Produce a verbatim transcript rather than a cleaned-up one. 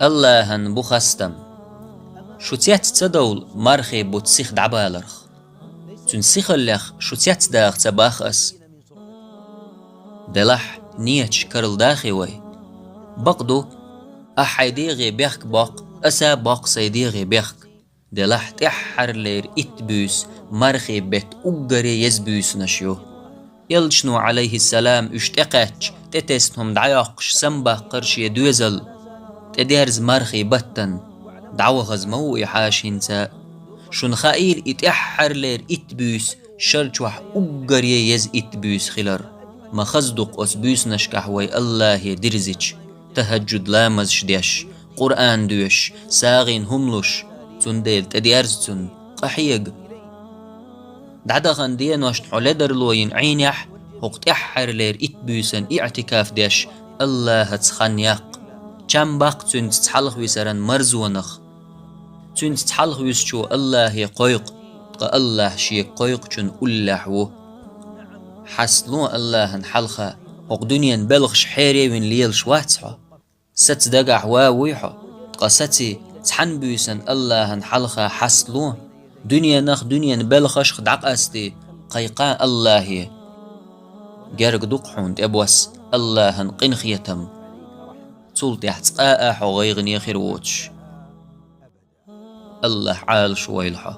Аллахьан бу хастам. Шу цец ца довла мархий бутт сиха дӀабаларх. Цуьнан сихаллех шу цец даха ца бах ас. Делахь, неташ карладахий вай? Бакъ ду, ахь хьайн дегӀе бехк боккху, аса а боккху сайн дегӀе бехк. Делахь, тӀаьххьарлера итт буьйса мархий беттан уггаре еза буьйсанаш ю. Элчано, Ӏалайхиссалам, уьш тӀекхаьчча, тӀетесна хӀума дӀайоккхуш самабаккхара шен доьзал: «ТӀедерза мархий баттана, дӀавахаза ма ву и хьаша хӀинца а. Шуна хаийла и тӀаьххьарлера итт буьйса шар чохь уггаре еза итт буьйса хилар. Ма хаза ду-кх оцу буьйсанашкахь вай Аллахье дирзича, тахӀаджуд ламазаш деш, Къуръан доьшуш, сагӀина хӀума луш, цундела тӀедерза цунна, къахьега. ДӀадахана деношна хьо ледарло йина Ӏийнехь, хӀокху тӀаьххьарлера итт буьйсанна иӀтикаф деш, Аллахьаца хан яккха. Чам баккха цуьнца цхьалха висаран марзонах. Цуьнца цхьалха вуьсучо Аллахье кхойкху, ткъа Аллахь шега кхойкхучун уллехь ву. Хьастало Аллахьан хьалха, хӀокху дуьненан белхаш хьере а вина лелаш вац хьо. Саца дагахь ван вуй хьо, ткъа саций, цхьана буьйсанна Аллахьан хьалха хьастало. Дуьненах, дуьненан белхашх дӀакъастий, кхайкха Аллахье. Герга ду-кх хьуна тӀебосса Аллахьан къинхетам. Цул тӀаьхьа цкъа а хьо гӀайгӀане хир воцуш». Аллахь Ӏалашвойла хьо.